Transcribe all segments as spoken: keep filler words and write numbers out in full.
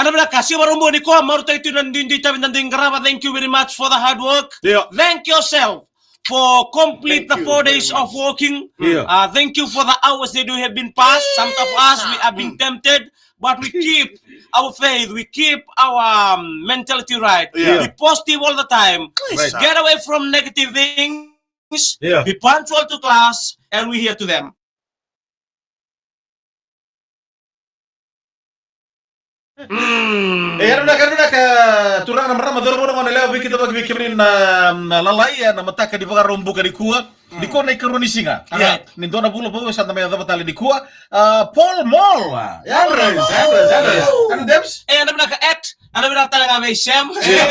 Ena vinaka, siga Vakaraubuka nikua, marautaki tu na duidui tavi da dui qarava. Thank you very much for the hard work. Io. Thank yourself for complete the four days of working. Io. Uh, thank you for the hours that you have been passed. Some of us, we have been tempted, but we keep our faith, we keep our, um, mentality right. Io. Be positive all the time. Right. Get away from negative things. Io. Be punctual to class, and we here to them. Mm. E, ena vinaka, ena vinaka, turaga na marama, cauravou, na goneyalewa, veikidavaki vei kemuni na, na lalai, ena mataka ni Vakaraubuka nikua. Mm. Nikua na ikarua ni siga. Alright. Ni dua na vula vou sa da mai yacova tale nikua. Ah, Paul Mall. Andres, Andres, Andres. Andres Debs. E, ena vinaka, at, ena vinaka tale ga vei Sam. Yeah.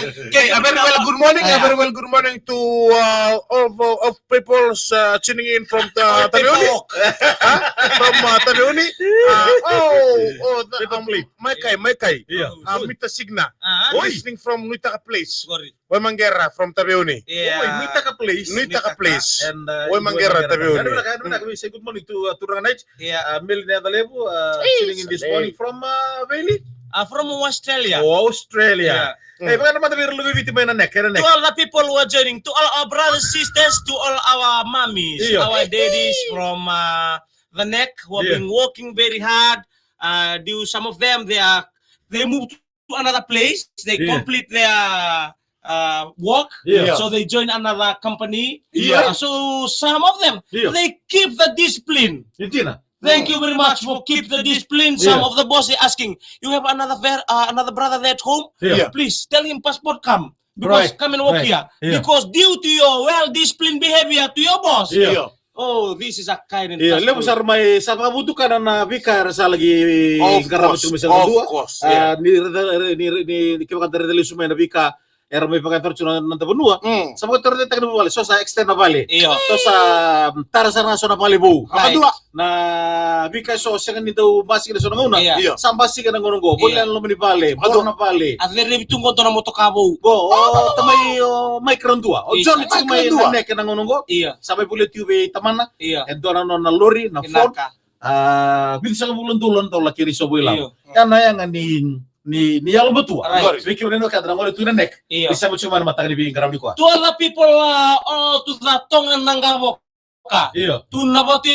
Okay, a very well good morning, a very well good morning to, uh, all of, of peoples, uh, tuning in from the Taveuni. Huh? From, uh, Taveuni. Uh, oh, oh, the, um, Maikai, Maikai. Yeah. Uh, Mita Signa. Listening from Nuitaka Place. Waimaqera from Taveuni. Yeah. Oh, Nuitaka Place. Nuitaka Place. And, uh, Waimaqera, Taveuni. Ena vinaka, ena vinaka, we say good morning to, uh, Turaga Knight. Yeah. Uh, Meli Nacalevu, uh, tuning in this morning from, uh, Veli? Uh, from Australia. Oh, Australia. Yeah. E, vaka na mada vei ira luve i Viti mai na neck, ena neck. To all the people who are joining, to all our brothers, sisters, to all our mummies, our daddies from, uh, the neck, who have been working very hard. Uh, due some of them, they are, they move to another place, they complete their, uh, work, so they join another company. Yeah. Uh, so some of them, they keep the discipline. Thank you very much for keep the discipline. Some of the boss are asking, "You have another ver-, uh, another brother there at home? Yeah. Please tell him passport come because come and work here." Because due to your well-disciplined behavior to your boss. Yeah. Oh, this is a kind and levu sara mai sa vakavotukana na veika era sa laki qarava tiko mai sa na dua. Ni, ni, ni, ni kevaka da raica lesu mai na veika era mai vakayacora tiko na noda vanua. Sa vakatara tiko na vale, so sa extend na vale. So sa tara sara ga so na vale vou. Na veika so sega ni dau basika na so na gauna. Sa basika na gauna qo. Voli na loma ni vale, boro na vale. A cere vitu qo dua na motoka vou. Qo, o tamai, o Mike Radua. O John tiko mai na neck na gauna qo. Sa mai volia tiko vei tamana. E dua na nona lori, na Ford. A, vitusagavulu na dola na dola kei Riso Vuilau. Io. Ya na yaga ni, ni, ni yalomatua. Right. Vei kemuni na wekada na gole tu na neck. Io. Ni sema tu mai na mataka ni veiqaravi nikua. To other people, uh, all to the Tonga na Qavoka. Io. To Navatu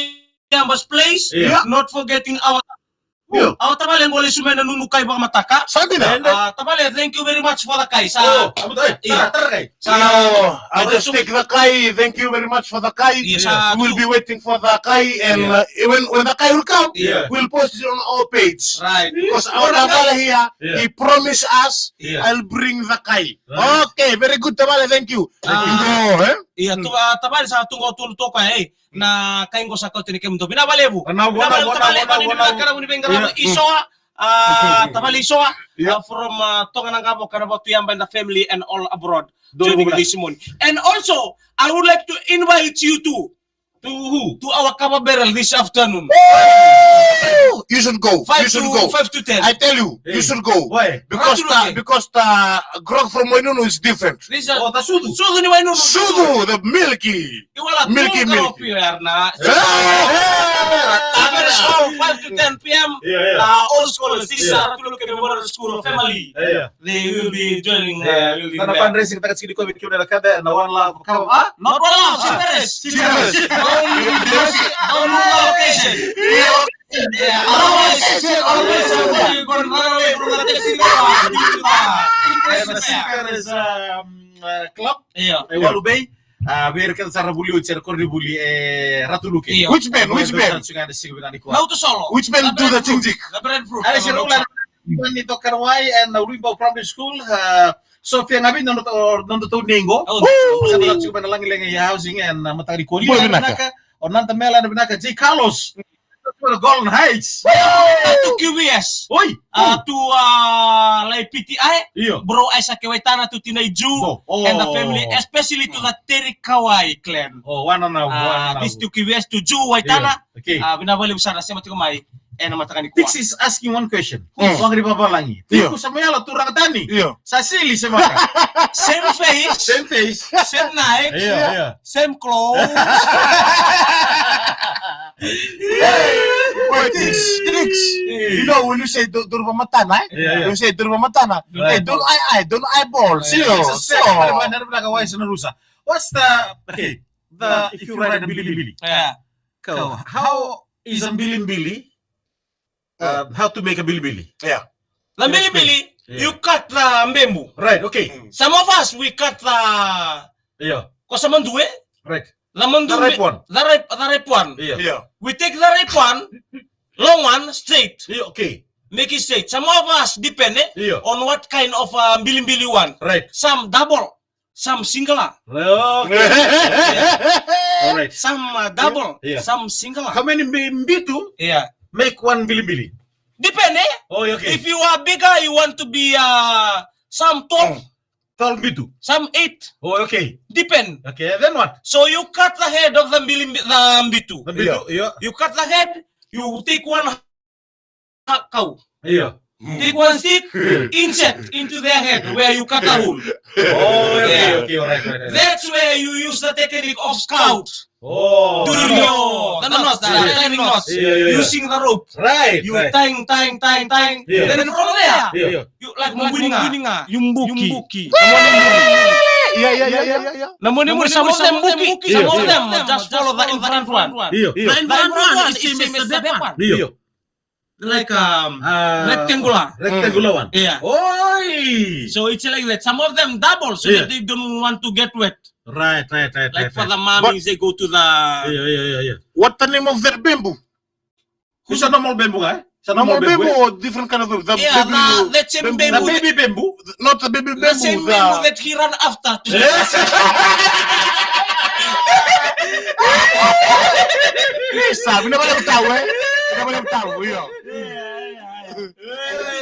Yamba's place. Io. Not forgetting our Io. Au tavale qo lesu mai na nunu kai vakamataka. Sa dina. Ah, tavale, thank you very much for the kai. Sa. Oh, amutai. Io. Tara, tara kai. Sa. Io, I just take the kai. Thank you very much for the kai. Io, sa. We'll be waiting for the kai and, uh, when, when the kai will come, we'll post it on our page. Right. Because our tavale here, he promised us, I'll bring the kai. Right. Okay, very good, tavale, thank you. Ah. Io, eh? Io, tu, ah, tavale sa tu qo tu toka, eh. Na kai qo sa kauta ni kemudou. Vinaka vakalevu. Vinaka vakalevu tavale, vinaka vakalevu ni veiqaravi. Isoa, ah, tavale Isoa, ah, from, ah, Tonga na Qavoka, Navatu Yamba and the family and all abroad. Joining this morning. And also, I would like to invite you to, to who? To our kava barrel this afternoon. Woo! You should go. You should go. Five to ten. I tell you, you should go. Why? Because the, because the grog from Wainunu is different. This is, oh, the sudu. Sudu ni Wainunu. Sudu, the milky. Milky, milky. Five to ten P M. Yeah, yeah. Uh, all scholars. This is Ratu Luke Memorial School family. Yeah, yeah. They will be joining, uh, will be there. Fundraising, taka tiko ni kovi kiuna na kada, na One Love, come on. Not One Love, Six Paris. Six Paris. Don't lose the occasion. Yeah. Yeah, always, always, always, you gonna run away from the taxi driver. Six Paris, um, uh, club. Yeah. E Walu Bay. Ah, vei ira kece sara vuli oti, era koronivuli, e Ratu Luke. Io. Which band? Which band? Nauta Solo. Which band do the jingjik? The Breadfruit. Ale, se rau la ni Tokarawai and Uluibau Primary School, ah, Sofia Ngavi, na noda, noda tau nei qo. Oh. Sa na tiko mai na Lagilagi Housing and, ah, mataka nikua. Bula vinaka. O Nanta Mela, na vinaka, J Carlos. Golden Heights. Ah, to Q V S. Oi. Ah, to, ah, Lai P T I. Io. Bro Isaac Waitana, to Tinai Ju and the family, especially to the Terikawai clan. Oh, wana na, ah, wana na. This to Q V S, to Ju Waitana. Io. Okay. Ah, vinaka vakalevu sara, sema tiko mai ena mataka nikua. Tix is asking one question. Who is Wangari Vavalagi? Io. Tiko sa mai yala turaga tani. Io. Sa sili se maka. Same face. Same face. Same night. Io, io. Same clothes. Politics, tricks. You know, when you say do- duru vakamatana, eh? Yeah, yeah. You say duru vakamatana. Right. Hey, don't I, I, don't eyeball. Yeah, so, it's a so. Step, but never like a wise and rusa. What's the, okay, the, if you ride a bilibili? Yeah. Go. How is a bilibili? Uh, how to make a bilibili? Yeah. The bilibili, yeah, you cut the bamboo. Right, okay. Mm. Some of us, we cut the, yeah, ko sa madue. Right. The madue, the ripe one. The ripe, the ripe one. Yeah. Yeah. We take the ripe one, long one, straight. Yeah, okay. Make it straight. Some of us depend, eh, yeah, on what kind of, uh, bilibili you want. Right. Some double, some singular. Okay. All right. Some, uh, double, yeah, some singular. How many mbi- mbitu, yeah, make one bilibili? Depend, eh? Oh, okay. If you are bigger, you want to be, uh, some twelve. Mm. Twelve mbitu. Some eight. Oh, okay. Depend. Okay, then what? So you cut the head of the mbili- the mbitu. The mbitu, yeah. You cut the head, you take one ha- cow. Yeah. Take one stick, insert into their head where you cut a hole. Oh, okay, yeah, okay, all right, all right, all right. That's where you use the technique of scout. Oh. During your, the knots, the tying knots, yeah, yeah, yeah, using the rope. Right, you right. Tying, tying, tying, tying. Yeah. Then from there, yeah, yeah, you like mbuninga. You mbuki. Yeah, yeah, yeah, yeah, yeah. Na mbuninga, some of them mbuki. Yeah. Some of them just follow the in front one. Yeah. The in front one is same as the back one. Yeah. Like, um, uh, rectangular. Rectangular one. Yeah. Oi! So it's like that. Some of them double so, yeah, that they don't want to get wet. Right, right, right, right, right. Like for the mummies, they go to the... Yeah, yeah, yeah, yeah. What the name of that bamboo? It's a normal bamboo, eh? It's a normal bamboo, eh? Normal bamboo or different kind of bamboo? Yeah, the, the same bamboo. The baby bamboo. Not the baby bamboo, the same bamboo that he ran after today. Yes. Yes, sir. We never let him down, eh? We never let him down, we are. Yeah, yeah, yeah.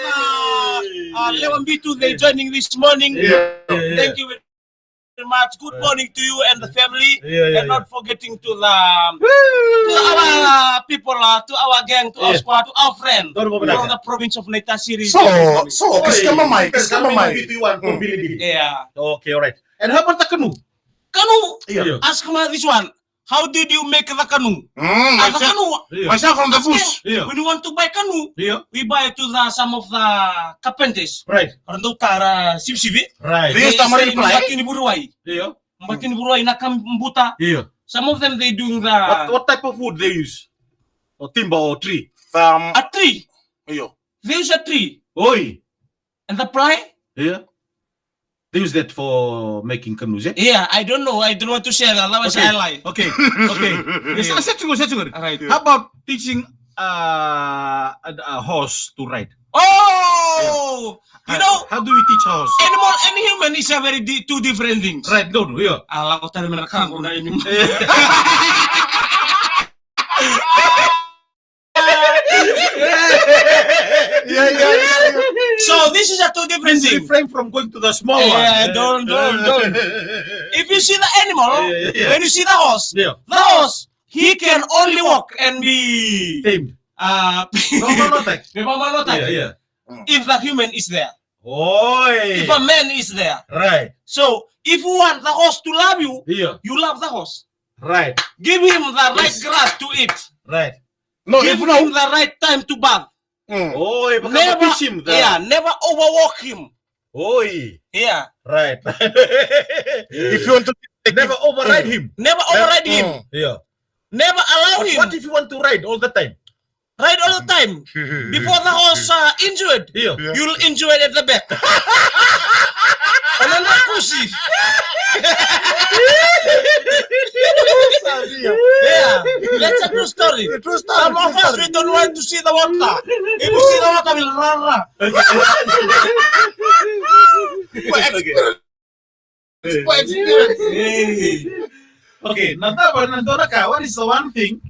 Uh, uh, Lewa Mbitu, they joining this morning. Yeah, yeah, yeah. Thank you very much. Good morning to you and the family. Yeah, yeah, yeah. And not forgetting to the, to our people, uh, to our gang, to our squad, to our friend from the province of Naitasiri. So, so, kisi kama mai, kisi kama mai. Bilibili. Yeah. Okay, all right. And how about the canoe? Canoe? Yeah. Ask me this one. How did you make the canoe? Mm, the canoe. Myself from the bush. Yeah. When you want to buy canoe, yeah, we buy it to the, some of the carpenters. Right. Orang tu kara sipisipi. Right. They use tamarind ply. Bati ni buruai. Yeah. Bati ni buruai na kambuta. Yeah. Some of them they doing the... What, what type of wood they use? Or timber or tree? Um, a tree. Yeah. They use a tree. Oi. And the ply? Yeah. They use that for making canoes, eh? Yeah, I don't know. I don't want to share that. Otherwise, okay, I lie. Okay, okay. Yes, yeah. Satu, satu, satu. All right. How about teaching, uh, a, a horse to ride? Oh! Yeah. You know, how do we teach a horse? Animal and human is a very di- two different things. Right, no, no, yeah. Ala ko tari mena kango na animal. Yeah, yeah, yeah, yeah. So this is a two different thing. Refrain from going to the small one. Yeah, don't, don't, don't. If you see the animal, yeah, yeah, yeah, when you see the horse, yeah, the horse, he can only walk and be tamed. Uh, no, no, no, thanks. Yeah, yeah. If the human is there. Oi. If a man is there. Right. So if you want the horse to love you, yeah, you love the horse. Right. Give him the right grass to eat. Right. No, give him the right time to bath. Mm. Oh, you have to teach him that. Yeah, never overwork him. Oi. Yeah. Right. If you want to never override him. Never override him. Mm. Yeah. Never allow him. But what if you want to ride all the time? Ride all the time. Before the horse, uh, injured, yeah, you'll injure it at the back. And then the pussy. Yeah, that's a true story. A true story. Some of us, we don't want to see the water. If we see the water, we'll run, run. Well, experience. Hey. Okay, na cava na dua na ka, what is the one thing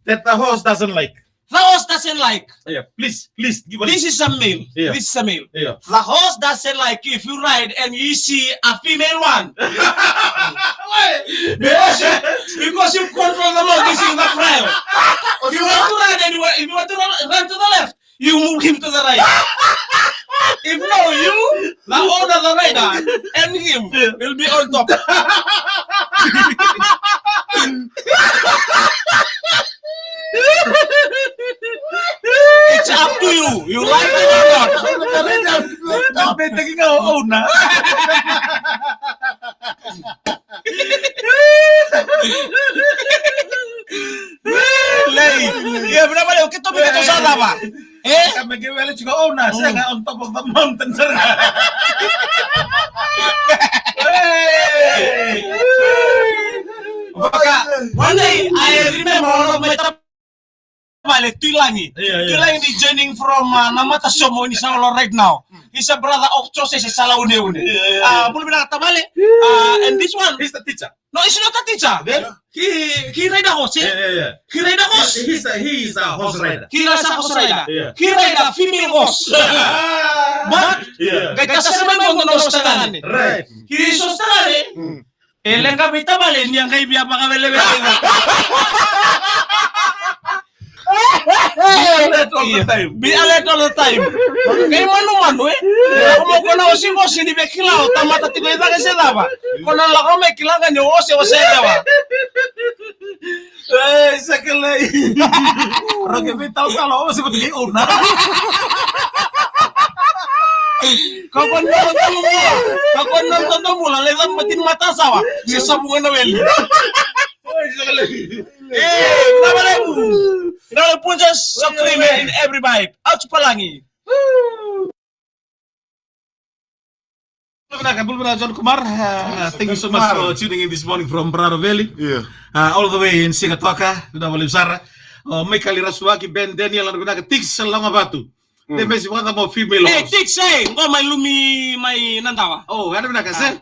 that the horse doesn't like? The horse doesn't like. Yeah, please, please give us. This is a male. Yeah. This is a male. Yeah. The horse doesn't like if you ride and you see a female one. Why? Because, because you control the log is in the front. If you want to ride anywhere, if you want to run, run to the left, you move him to the right. If no, you, the owner, the rider, and him will be on top. Up to you. You like it or not? Tabe taki ga o owner. Lei. Ia, vinaka vakalevu, keitou, keitou sa cava? E? Ka me ke wele tiko owner, sega, on top of the mountain, sega. Hey. Vaka, one day, I remember one of my vale, Tuilagi. Io, io. Tuilagi ni joining from, uh, Namata Somo ni Saolo right now. He's a brother of Jose Salauneuneau. Io, io, io. Uh, bula vinaka tavale. Uh, and this one. He's the teacher. No, he's not a teacher. Then? He, he ride a horse, eh? Yeah, yeah, yeah. He ride a horse. He, he's a, he is a horse rider. He is a horse rider. Yeah. He ride a female horse. But, yeah, qai kasa mai qo dua na horse tagane. Right. He is horse tagane. Mm. E leqa vei tavale ni a qai via vakawelewele. Be alert all the time. Be alert all the time. Qai manumanu, e? Lako mai ko na osigosi ni via kila o tamata tiko i cake se cava. Ko na lako mai kila ga ni o ose, ose e cava. Ei, sa kelei. Roke vei talatala, o se vata kei owner. Ka ko na dodonu bula. Ka ko na dodonu bula. Lai cava matini matasawa. Se savu ga na weli. Ei, sa kelei. Ei, vinaka vakalevu. Vinaka vakalevu, Punjas, Supreme in every vibe. Out Palagi. Bula vinaka, bula vinaka, John Kumar. Uh, thank you so much for tuning in this morning from Braro Valley. Yeah. Uh, all the way in Sigatoka, vinaka vakalevu sara. Uh, Michael Irasuaki, Ben Daniel, vinaka, Tix Lagavatu. Mm. They mess with the more female. Hey, horse. Tix, hey, qo mai Lumi, mai Nadawa. Oh, vinaka, se? Ah.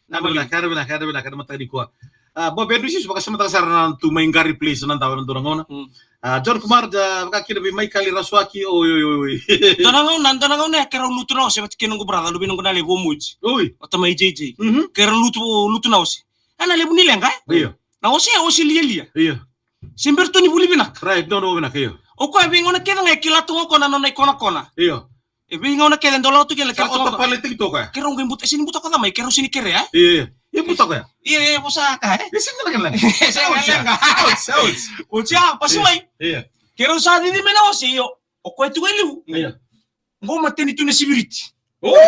Vinaka, vinaka, vinaka, vinaka, na mataka nikua. Ah, Bob Andrews, vakasamataka sara na tu mai Qari Place, Nadawa, na dua na gauna. Mm. Ah, John Kumar, da, vaka kina vei Michael Irasuaki, oi, oi, oi, oi. Dua na gauna, dua na gauna, keirau lutu na ose vata kei noqu brother, luve ni noqu na levu o Muji. Oi. O tamai J J. Mhm. Keirau lutu, lutu na ose. A na levu ni leqa, e? Io. Na ose, ose lialia. Io. Se bera tu ni vuli vinaka. Right, no, no, vinaka, io. O koya veigauna kece ga e kila tu ga o koya na nona ikonakona. Io. E veigauna kece dau lako tu kina, sa kila tu ga o koya. Autopilot tiko o koya. Keirau qai buta, e sega ni buta o koya mai, keirau sega ni kerea, e? Io, io. Io, buta o koya. Io, io, vosa ka, e? Io, sega na leqa. Sega na leqa. Ouch, ouch. Ouch, ya, pasi mai. Io. Keirau sa cici mai na ose, io. O koya tu e liu. Io. Qo mateni tu na siviti. Oh!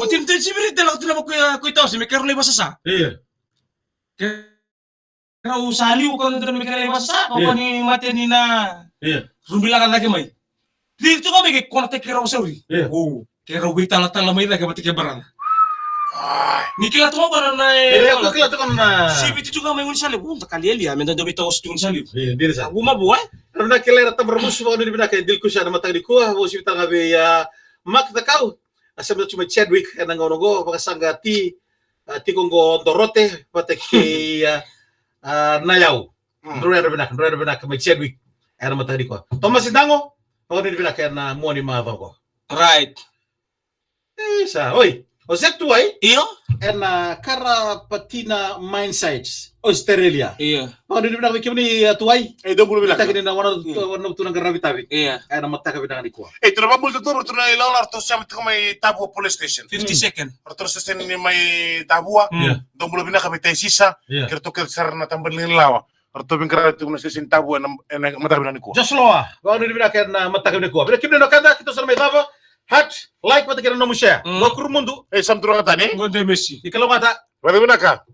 Mateni tu na siviti, lako tu na vako, e, ko i tawase, me keirau lai vasasa. Io. Ke Keirau sa liu ko na dua me keirau i vasa, ko ni mate ni na rubilaka cake mai. Cici tu ga mai ke kona te keirau sauri. Io. O, keirau veitalatala mai cake vata kei brother. Ni kila tu ga ko na e. Io, ko kila tu ga na. Siviti tu ga mai guni sa levu, da kalialia, me da dau veitawase tu guni sa levu. Io, dina sa. Guma vua, e? Ena kila era tabara musu vakanuinui vinaka e Dil Kusa ena mataka nikua, vosivita ga vei, a, Mark Cakau, a, sa mai tu mai Chadwick, ena gauna oqo, vakasaqa ti, a, tiko oqo Dorote vata kei, a, a, Nayau. Mm. Dro yadra vinaka, dro yadra vinaka mai Chadwick ena mataka nikua. Tomasi Dago, vakanuinui vinaka ena mua ni macawa oqo. Right. Isa, oi. O Zek Tuwai. Io. Ena Karapatina Mine Sites, Australia. Io. Vakanuinui vinaka vei kemuni, a, Tuwai. E, dou bula vinaka. Taki ni na wana, wana tu na qaravi tavi. Io. Ena mataka vinaka nikua. E, tou na vakabula totoro, tou na ilawalawa, ratou sema tiko mai Tavua Police Station. Fifty second. Ratou station ni mai Tavua. Mm. Dou bula vinaka vei tai sisa. Io. Kei ratou kece sara na tabana ni lawa. Ratou veiqaravi tiko na station Tavua ena, ena mataka vinaka nikua. Joshua, vakanuinui vinaka ena mataka nikua. Vei kemuni na kada, keitou sa na mai cava. Heart, like, vata kei na nomu share. Mm. Vakuru mudu. E, sa dua tale. Qo de mesi. Ni kalougata. Vakavinavinaka.